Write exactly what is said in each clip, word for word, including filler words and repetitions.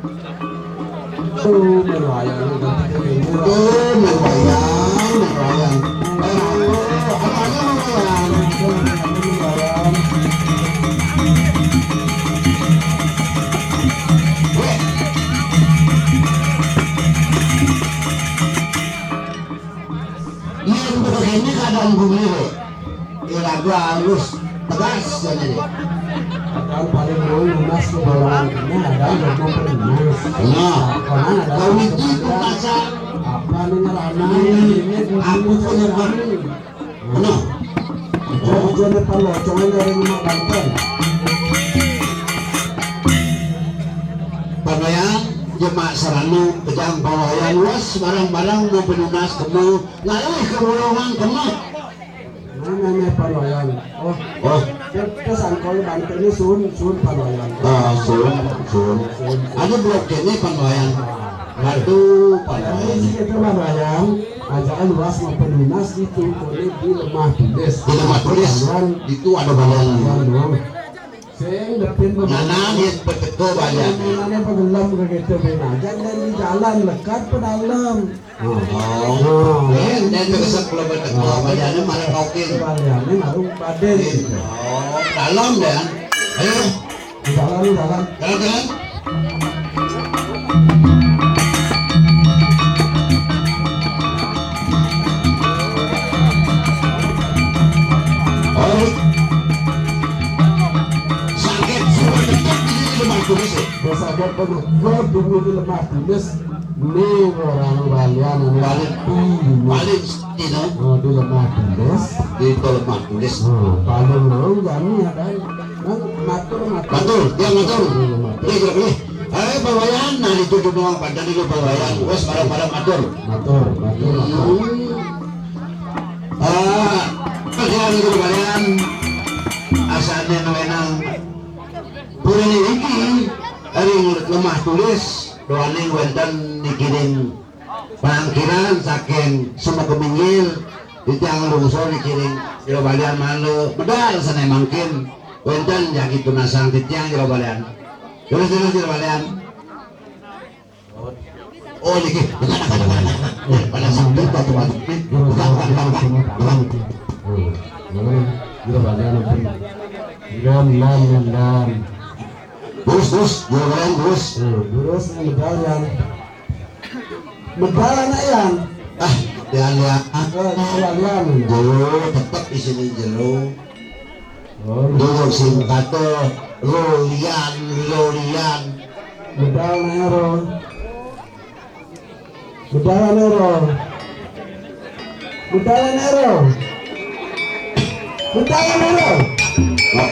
Oh, main wayang, ganti ke ini. Oh, main wayang, main wayang. Eh, apa, apa, apa, main wayang? Weh. Iya, untuk ini kadang gue beli, weh. Iya, lagu halus, tegas, ya, nih. Kadang paling mau lunas ke bawah, ini ada yang mau penunas. Nah, kalau itu pasal apa nih, ngerana, ini aku punya kamu. Nah, oh, jadi kalau cowok dari rumah Banten. Panayan, jemak sarana, kejang panayan, was, barang-barang mau penunas, kemu, ngalih ke golongan, kemu. Mana nih panayan? Oh, oh. Kita sangkol Banten ini sun, sun panayan. Ah, sun, sun. Sun. Ada blok ini panayan. Aduh, panayan. Jadi, sih, itu panayan. Ajaan luas mau penunas itu, boleh di lemah tulis. Di lemah tulis. Panayan. Itu ada panayan. Panayan doang. Sing depin. Nana, dia beteko banyak. Nana, apa gelem ke kita, ben aja dari jalan lekat pedalem. Oh. Oh. Eh, dia terkesan kalau beteko banyak, ini malah kokin. Banyak, ini baru baden. Oh, dalam, ya. Ayo. Jalan, jalan. Jalan, jalan. Oh. Sakit semua tetap di lemah tulis, ya? Sakit penuh. Gua dulu di lemah tulis. Ini orang balian, ini paling, paling, you know. Oh, di lemah tulis. Di lemah tulis. Oh, paling mau gani ya kan? Kan matur, matur. Matur, ya, matur. Iya, matur. Nih, gerak nih. Eh, bawayan, nah, itu dulu, Pak. Jadi lu bawayan. Wes, pada, pada matur. Matur, matur, matur. Hmm. Ah, kalian itu kalian. Asane wenang. Puri niki, ring lemah tulis, doane wenten nikiring pangkiran saking Sumber Keminggir, titiang lungsur nikiring Jero Balian malu, medal sane mangkin, wenten jagi tunasang titiang Jero Balian. Terus, terus, Jero Balian. Oh, niki. Pada sampai batu-batu. Bukan, bukan, bukan, bukan. Bukan. Oh, gimana? Jero Balian ampun. Lam, lam, lam, lam. Terus, terus, Jero Balian, terus. Oh, terus, medal, Yan. Medal anak, Yan. Ah, Yan, Yan. Ah, Yan, Yan. Jero, tetep di sini, Jero. Oh, iya. Dulu sing kata, Lolian, Lolian. Medal nero. Medal nero. Medal nero. Medal nero. Oh.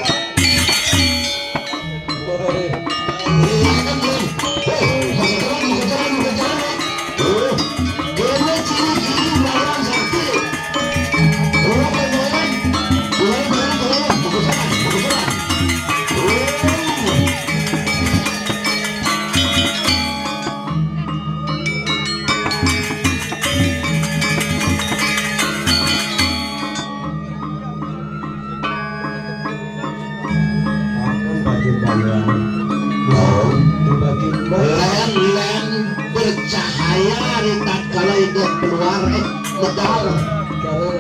Ampun, Baginda Hyang. Oh. Baginda. Len-len bercahaya di tatkala itu keluar, eh, medal. Kalau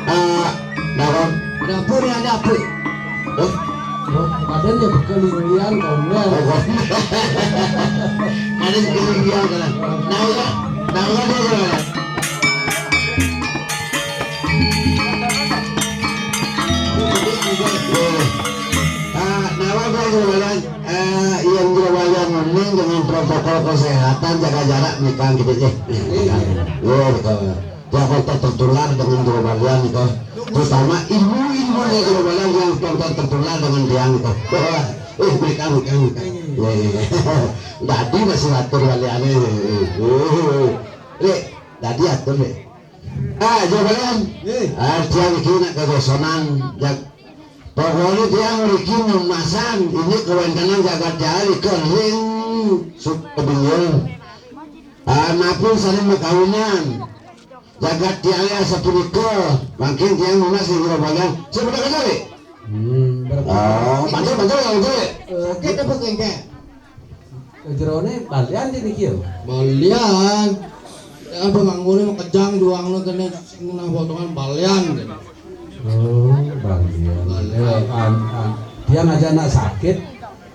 Ah, naon? Dapur ya, dapur. Hah? Oh, badannya bukan lirian, Kombel. Oh, Kombel. Ada bukan lirian, kan? Nah, ya. Nah, ya, dia, dia. Ah, nah, apa, apa, apa? Eh, yang Jero Balian ngening dengan protokol kesehatan, jaga jarak, nih, Kang, gitu, eh. Iya, iya. Iya, betul. Jangan tertular dengan Jero Balian itu. Terutama ilmu-ilmu dari Jero Balian yang jangan tertular dengan tiang itu. Wah, eh, mereka, mereka, mereka. Iya, iya, iya. Dadi masih atur Baliane. Lek, dadi atur, Lek. Ah, Jero Balian. Eh. Ah, tiang iki nak kedosonan, jag-, Pokoknya tiang mriki nunas, ini kawéntenan jagat tiang ring Sukabumi. Anapun sané makawinan, jagat tiangé sapunika, mangkin tiang nunas ring Jero Balian. Sing padha kacari? Hmm, berarti Oh, pantul, pantul, pantul. Oke, tepuk engké. Jeroné balian dini kieu. Balian. Ya, apa nganggoné makejang juangna kéné sing nah potongan balian kéné. Oh, balian. Balian. Eh, an, an. Dia ngajak anak sakit,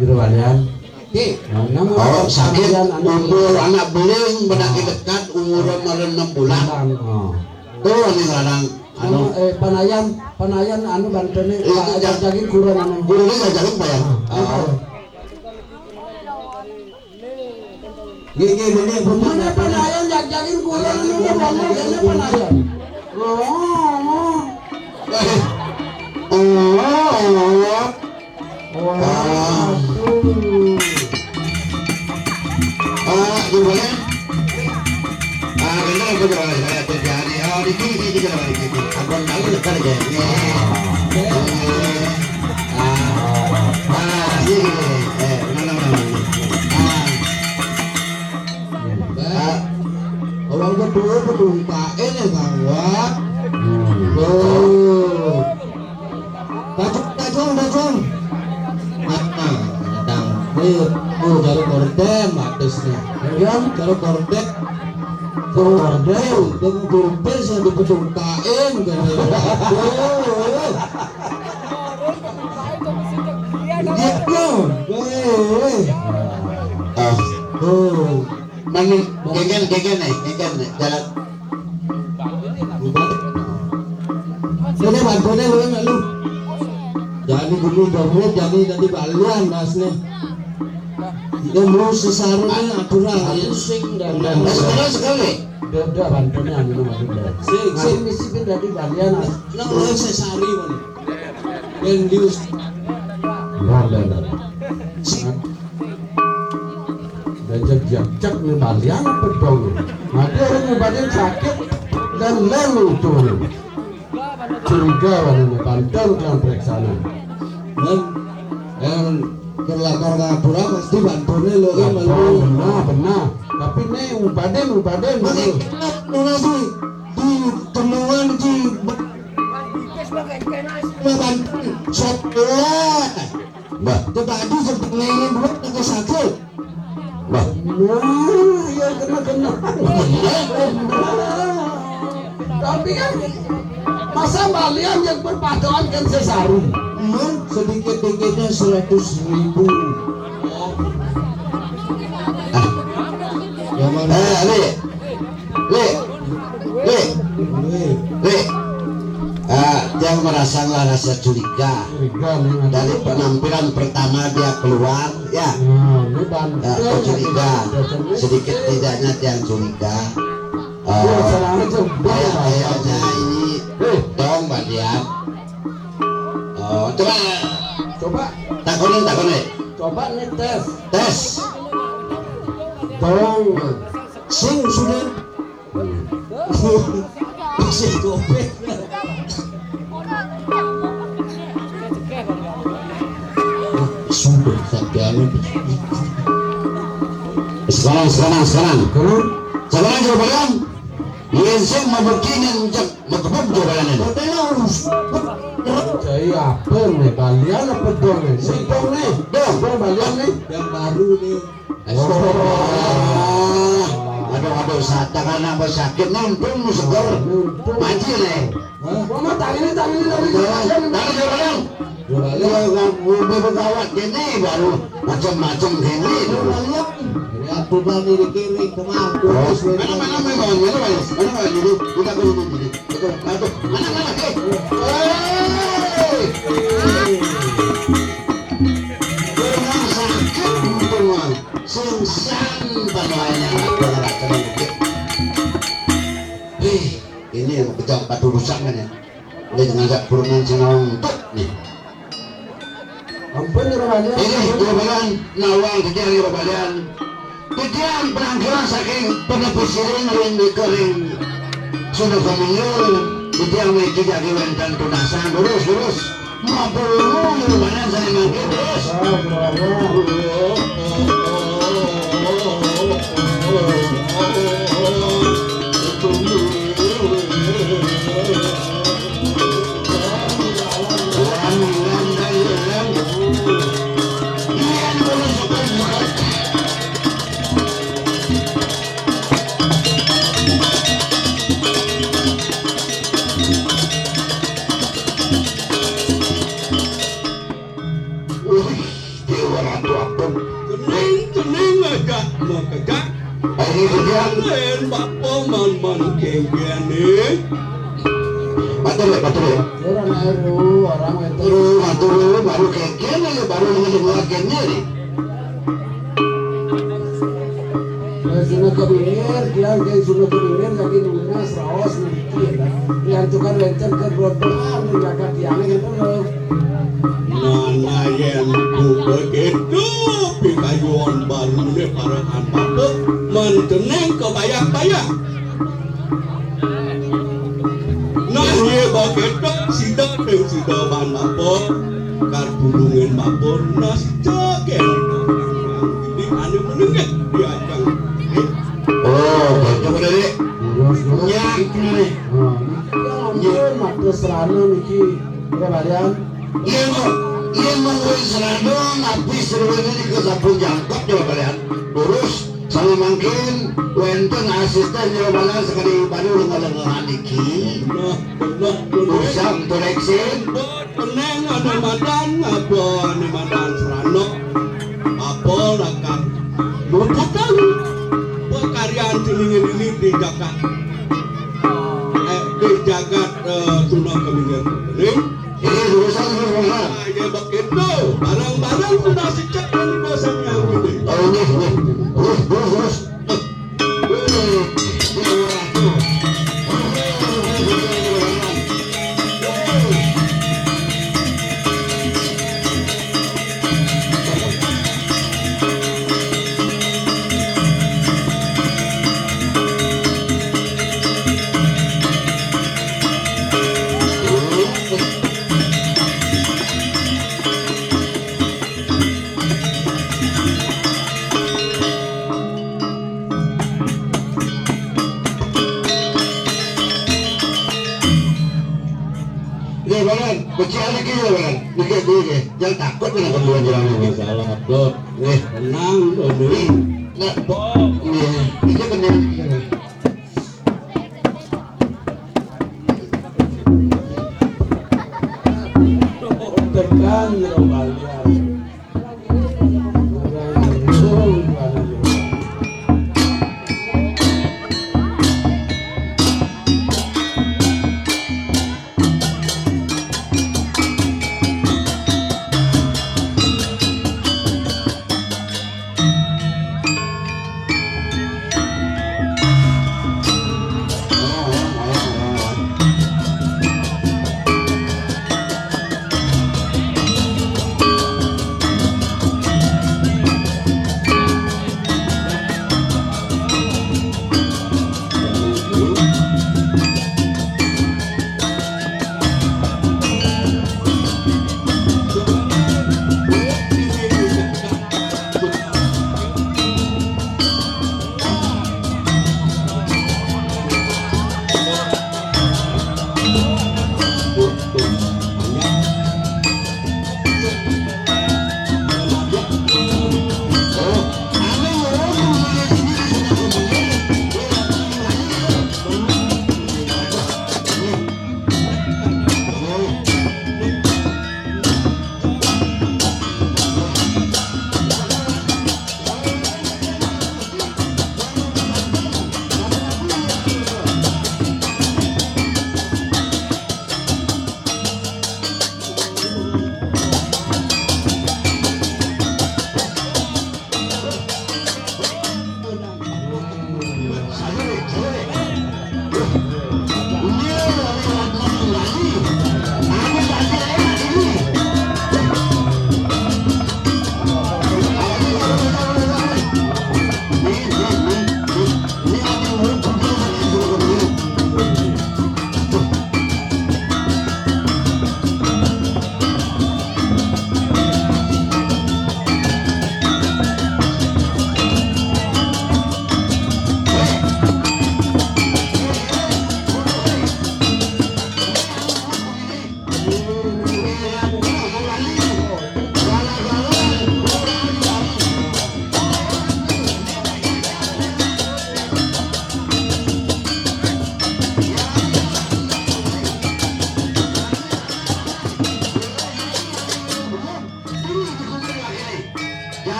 jero balian. Sakit. Nah, nama Oh, sakit. Balian anu Umur anak beling, benak dekat, umur enam bulan. Bulan, oh. Tuh, ini larang. Anu. Nama, eh, panayan, panayan anu banténé, Iya, Pak, iya. Jaging kurang anu. Guru ini ngajarin, Pak, ya? Ah, Oh. Nggih, nggih, nggih, nggih, punten. Mana panayan, jaging kurang anu, ngomong, mana panayan? Oh, oh. Eh. Oh, oh. Waduh. Ah, gimana? Ah, bener apa coba saya terjadi? Oh, di sini, di sini, di sini. Abang tahu dekat aja. Nih. Ah, ah, sini, sini. Eh, mana, mana, mana? Ah. Ah. Orang kedua, kedua, Pak, ini, Bang, wah. Hmm. Oh. Tajung, tajung, tajung. Nah, nah, nah. Nih, tuh, jarum kordén, matisnya. Ya kan? Jarum kordén. Kordén. Dan gurupé saya dipedungkain, kan. Aduh. Gitu. Wéh. Ah. Tuh. Mani, gégén, gégén, nih, gégén, nih, jalan. Ini bantuannya lu, lu. Jadi gini, dong, jadi, jadi balian, Mas, nih. Dia mau sesarungnya aturan, ya. Pusing dan Nah, sekarang sekali. Beda bantuannya, anu, anu, anu. Sing, sing, mesti beda di balian, Mas. Nah, lu sesari, Mas. Yang dius- Enggak, enggak, enggak. Dan cek, cek, cek nih balian apa dong? Mati orang ngebatin sakit dan lalu tuh. Curiga warnanya banter dan pereksana. Dan yang berlakar ngapura pasti bantunya lo kan. Benar, benar. Tapi nih ubaden, ubaden. Masih, mana sih? Di temuan di Banten. Setelah Bah. Tepadu sebenarnya dua pakai satu. Bah. Nah, ya kena, kena. Tapi kan masa balian yang berpatokan kan sesari. Sedikit-dikitnya seratus ribu. Ah. Yang mana? Eh, Li. Li. Li. Li. Ah, dia merasalah rasa curiga. Curiga, nih, dari penampilan pertama dia keluar, ya. Nah, ini bantu. Ya, curiga. Sedikit tidaknya dia curiga. Oh, kayak-kayaknya ini dong, Mbak Dian. Oh, coba. Coba. Takonin, takonin. Coba nih tes. Tes. Dong. Sing sudah. Sing kopek. Sudah sampai anu. Sekarang, sekarang, sekarang. Sekarang coba kan. Yén sing mabukti ngenjek makebug jabalané. Jai apa nih? Balian apa dong nih? Sing dong nih. Dong. Dong balian nih. Yang baru nih. Oh. Aduh, aduh, sadar anak sakit nih, untung seger. Untung. Maju nih. Hah? Mama, tangan ini, tangan ini, tangan ini. Tangan ini, tangan ini. Iya, kan, udah bergawat gini, baru macam-macam gini. Ini aku bani di kiri, kemah. Oh, mana, mana, mana, mana, mana, mana, mana, ini, kita ke ini, ini. Betul, betul. Mana, mana, eh. Hei. Kurang sakit, untung, Wan. Sungsang, panuhainya, anak, kurang sakit. Hei. Ini yang kejam paturusan kan ya. Ini ngajak kurungan sing nontot nih. Ampun, Jero Balian. Ini Jero Balian, nawang titiang Jero Balian. Titiang penangkilan saking penepi siring ring nika ring Sunda Kaminggul. Titiang mriki jagi wénten tunasan, lurus, lurus. Matur nuwun, Bapak Sari mangke terus. Wih, Déwa Ratu Agung. Kening, kening aja makejak. Ayo, kening. Lain bapa man-man kéngkéné. Matur ya, matur ya. Ora nek ero, ora wénten. Ero, matur, baru kéngkén ya, baru ngene lagi nih. Nah, suna kepinggir, kian ke suna kepinggir, lagi lunas, raos, niki, ya. Yang tukar lencen ke rotoan, nggak katiane gitu loh. Nah, nah, yen buka gitu, pikayuan baru nih, parekan bapak, manteneng kebayang-bayang. Nah, iya, baketok, sida, sing sida ban bapa, kar tulungin bapa, nah, sida, kén. Ini ane menengah diajang. Oh, betul, Dek. Terus, terus. Nyak, nih. Nah, niki, ya ampun, matur serana niki, ya, Balian. Yen, yen mung wis rada napi seruene nika sampun jangkep ya kalian. Terus, sané mangkin wénten asisten ya malah sekali baru lengah-lengahan iki. Nah, bener, bener. Usang tureksin. Tenang, ada madan, apa ada madan seranok. Apa lakan. Luput tahu. Pekaryan ceningin ini di jagat. Eh, di jagat, eh, Sunda Keminggir. Nih. Ini urusan ini, Bang. Ayo begitu, barang-barang sudah sejak dari dosa yang ini. Oh, ini, ini. Terus, terus, terus. Nggih, Balan, becik niki lho, Balan. Niki, niki, niki. Yang takut kena kedua jalan ini. Salah, Dok. Nggih. Tenang, Dok. Nggih. Nah, nggih. Iki bener iki, Balan. Tekan, Balan.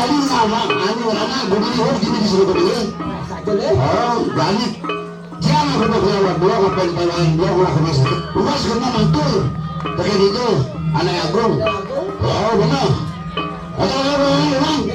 Anu nama, anu nama, gubernur gini disuruh gubernur. Saja deh. Oh, balik. Jangan aku mau kelewat blok, apa yang tawaran blok, aku masuk. Luas kena mantul. Pakai itu, anak agung. Oh, benar. Ada orang, orang.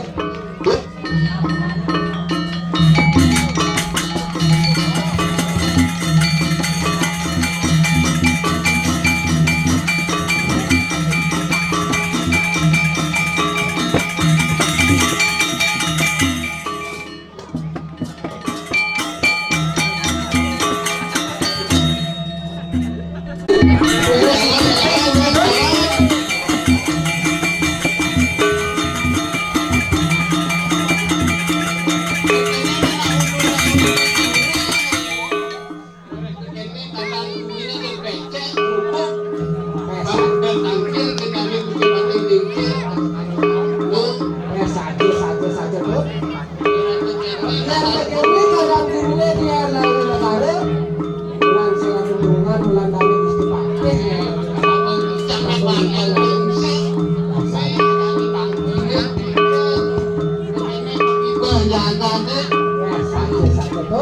Saja, saja, saja, Bu. Yang begini kalau dirinya dia lalu negara, bulan sing hubungan, bulan tadi Gusti Patih. Saja, saja, Bu.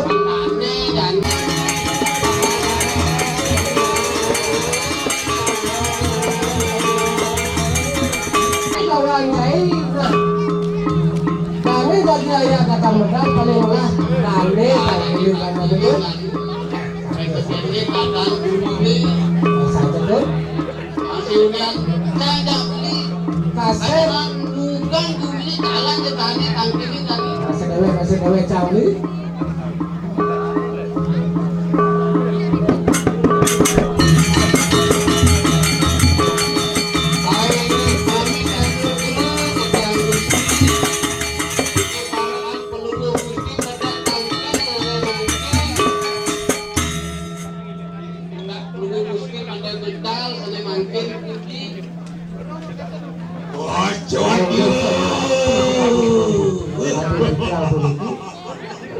Lawan Nyai, nah. Kami bagi ayah kata modal paling lah. Kami, kami, kami, kami. Saja, Bu. Masih udah, saya nggak beli. Kasih. Emang bukan beli, jalan ke tadi, tampilin tadi. Kasih dewe, kasih dewe, cang beli.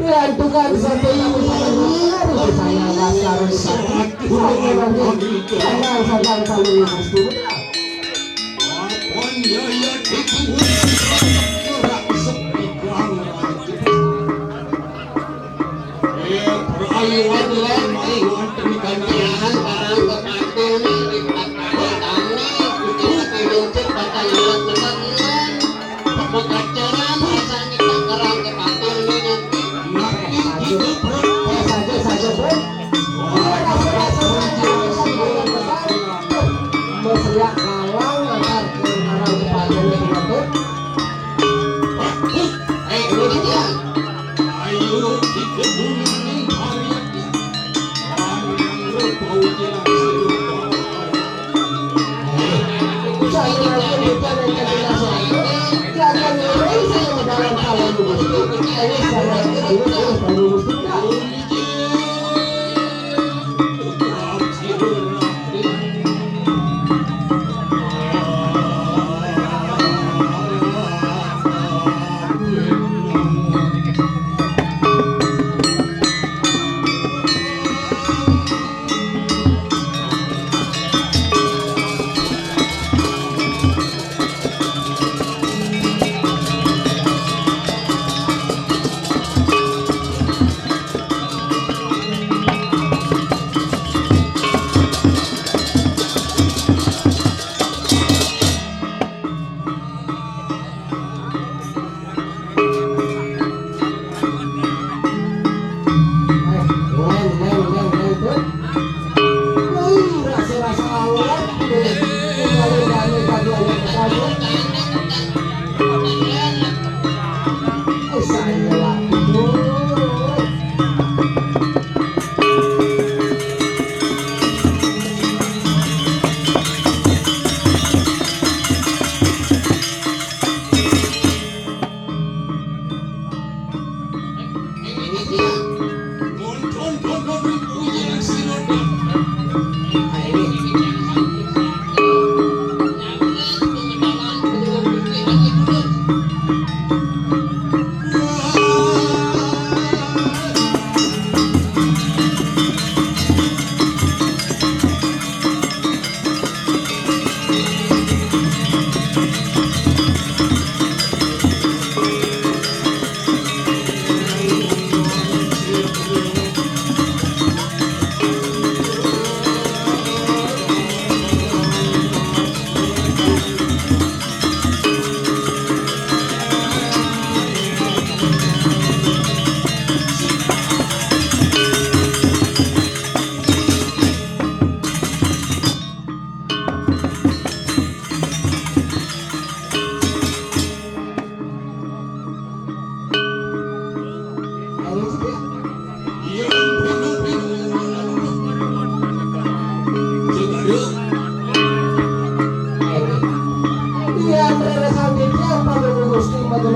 Lantukan sampai ibu saya, saya dasar, saya, saya, saya, saya, saya, saya,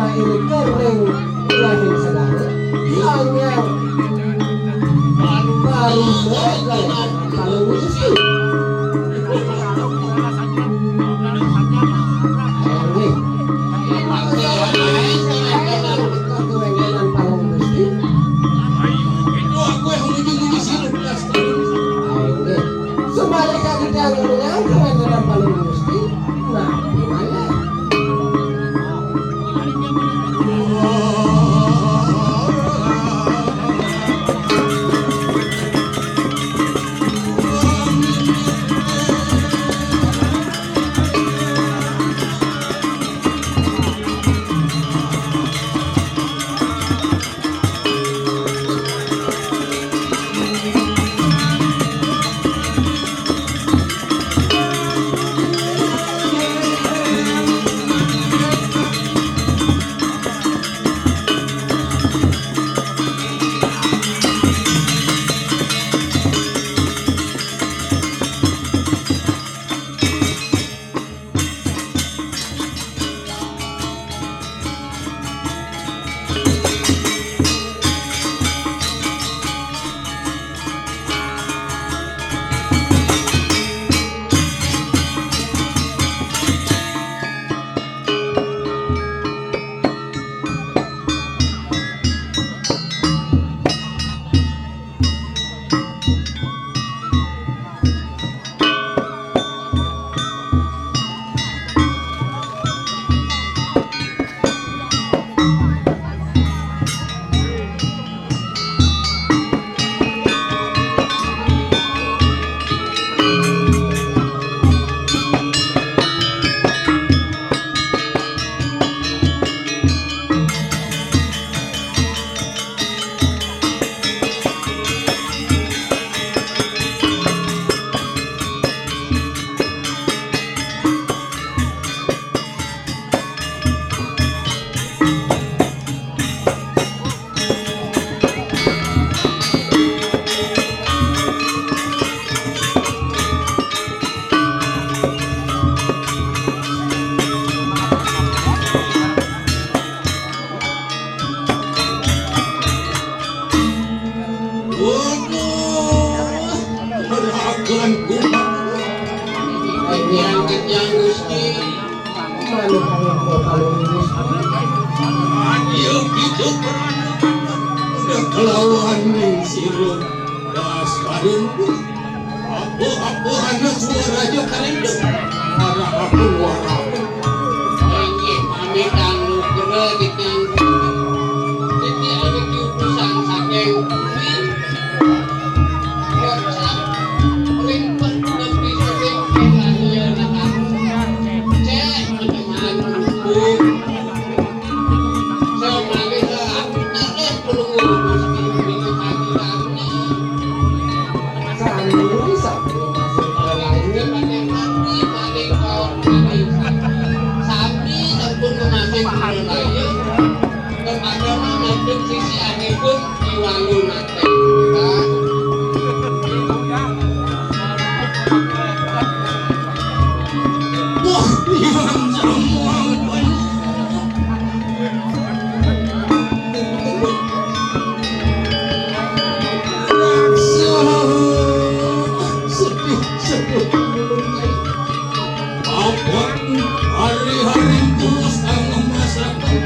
Ini kering, kering sedang. Hanya baru saja kalau Gusti. Ini. Kewenangan paling Gusti. Ini. Sebaliknya kita yang mendengar kewenangan paling Gusti. Nah, gimana? Waduh, meraganku. Kenyang-kenyang, Gusti. Manuk anak kota Lurus. Ayo, hidup. Udah kelawan nih, sirup. Das karung. Apo-apo ana suara aja karendeng. Wara aku, wara aku. Inggih, pamit anu kena titiang. Titiang niki utusan saking bumi. Kocap, ring pun nepi sesing ing anu ya, nak aku. Cek, meneman. Wah, iya, semua. Sedih, sedih. Apa hari-hari terus ang memasakan.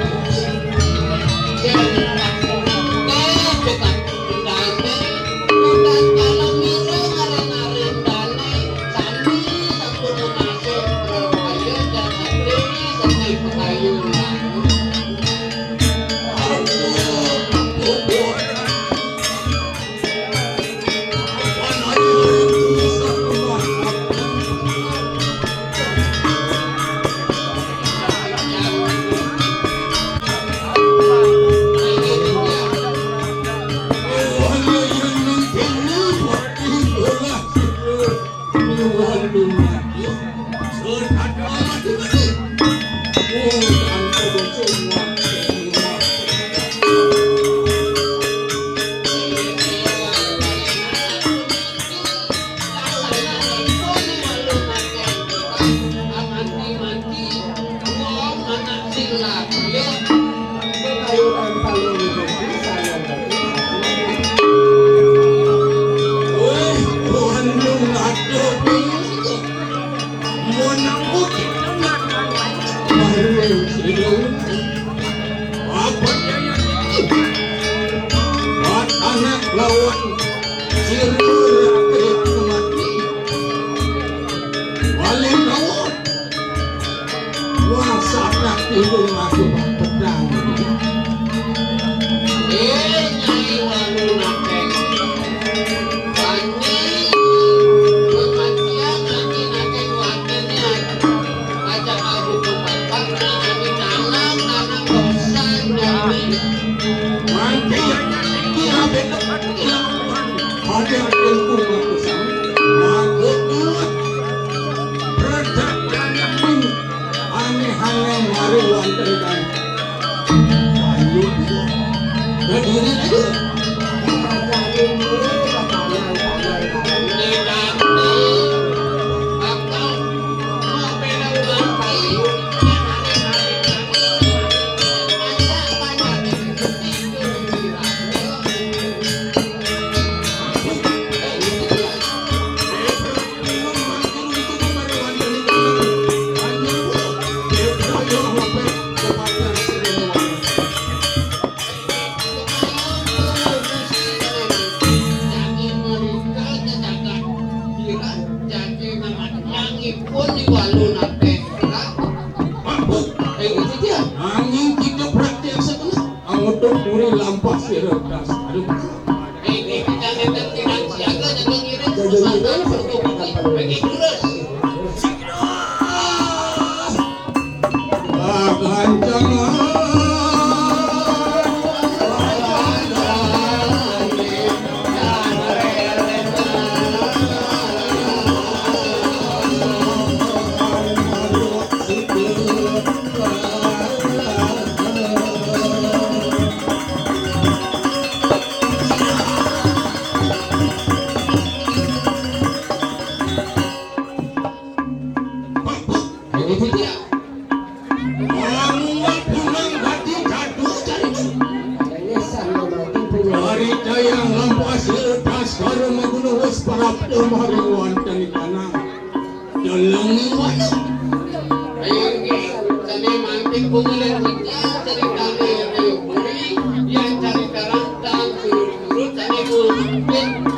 Lawan sira rakyat mati. Paling lawan. Wah, sanak tiru masuk pedang. Eh, Nyai Walu Napeng. Kami kematian lagi nanti wakilnya. Ajak aku ke Bapak, kami tanam, tanam dosa, Nyai. Mati, ya, ya, ya, ya. Ada yang kuat pesan. Aku kuat. Redak tanam. Aneh-aneh mari wonten kan. Ayo, berdiri aja. Angin kita praktek sebenarnya. Angutuk puri lampah sira das. Aduh. Iki kita ngeten tidak siaga, jaga ngiring, jaga ngiring, pusaka, pusaka, pusaka. Lagi terus. Ah, kencang. Ari dayang lampah sira Baskara Maguna wis prapta maring wonten ing tanah. Deleng ing wana. Ayo nggih, sane mantik bunga lan titiang, caritane ayo puri, yang carita rantang surut-surut, sane pun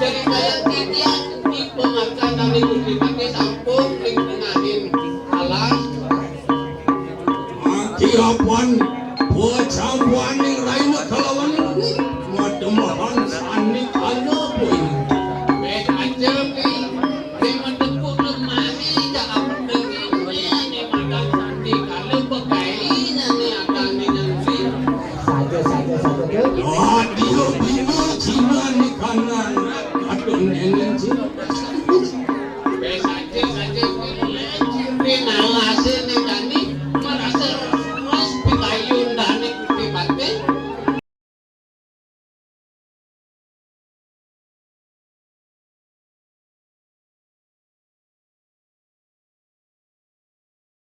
carita yang titiang, di pemarkanane Gusti Patih sampun ing tengahing alam. Akiapan pacampuaning raina kalawan wengi, mademahan sandikala poin. Wis aja ki, sing mentepu lemari, jak apa pengen ini, ini makan sandikala pegainane akane nang sing. Saja, saja, saja, Dul. Adio bina jinane kanan, aduh neneng jin.